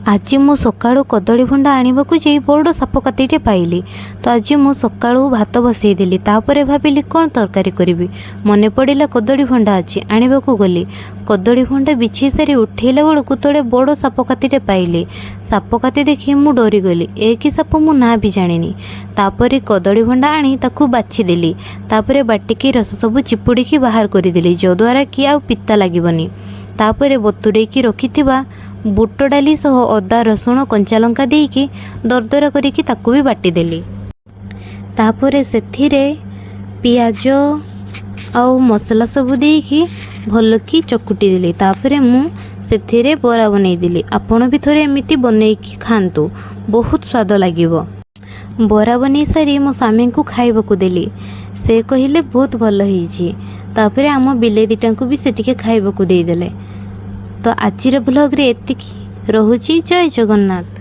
ଆଜି ମୁଁ ସକାଳୁ କଦଳୀ ଭଣ୍ଡା ଆଣିବାକୁ ଯାଇ ବଡ଼ ସାପ କାତିଟେ ପାଇଲି। ତ ଆଜି ମୁଁ ସକାଳୁ ଭାତ ବସେଇଦେଲି। ତାପରେ ଭାବିଲି, କ'ଣ ତରକାରୀ କରିବି? ମନେ ପଡ଼ିଲା କଦଳୀ ଭଣ୍ଡା ଅଛି, ଆଣିବାକୁ ଗଲି। କଦଳୀ ଭଣ୍ଡା ବିଛେଇ ସାରି ଉଠେଇଲା ବେଳକୁ ତଳେ ବଡ଼ ସାପ କାତିଟେ ପାଇଲି। ସାପ କାତି ଦେଖି ମୁଁ ଡରିଗଲି। ଏ କି ସାପ, ମୁଁ ନାଁ ବି ଜାଣିନି। ତାପରେ କଦଳୀ ଭଣ୍ଡା ଆଣି ତାକୁ ବାଛିଦେଲି। ତାପରେ ବାଟିକି ରସ ସବୁ ଚିପୁଡ଼ିକି ବାହାର କରିଦେଲି, ଯଦ୍ୱାରା କି ଆଉ ପିତା ଲାଗିବନି। ତାପରେ ବତୁରେଇକି ରଖିଥିବା ବୁଟ ଡାଲି ସହ ଅଦା, ରସୁଣ, କଞ୍ଚା ଲଙ୍କା ଦେଇକି ଦରଦରା କରିକି ତାକୁ ବି ବାଟିଦେଲି। ତାପରେ ସେଥିରେ ପିଆଜ ଆଉ ମସଲା ସବୁ ଦେଇକି ଭଲକି ଚକୁଟି ଦେଲି। ତାପରେ ମୁଁ ସେଥିରେ ବରା ବନେଇଦେଲି। ଆପଣ ବି ଥରେ ଏମିତି ବନେଇକି ଖାଆନ୍ତୁ, ବହୁତ ସ୍ୱାଦ ଲାଗିବ। ବରା ବନେଇ ସାରି ମୋ ସ୍ୱାମୀଙ୍କୁ ଖାଇବାକୁ ଦେଲି। ସେ କହିଲେ, ବହୁତ ଭଲ ହେଇଛି। ତାପରେ ଆମ ବିଲେଇ ଦୁଇଟାଙ୍କୁ ବି ସେ ଟିକେ ଖାଇବାକୁ ଦେଇଦେଲେ। ତ ଆଜିର ବ୍ଲଗ୍ରେ ଏତିକି ରହୁଛି। ଜୟ ଜଗନ୍ନାଥ।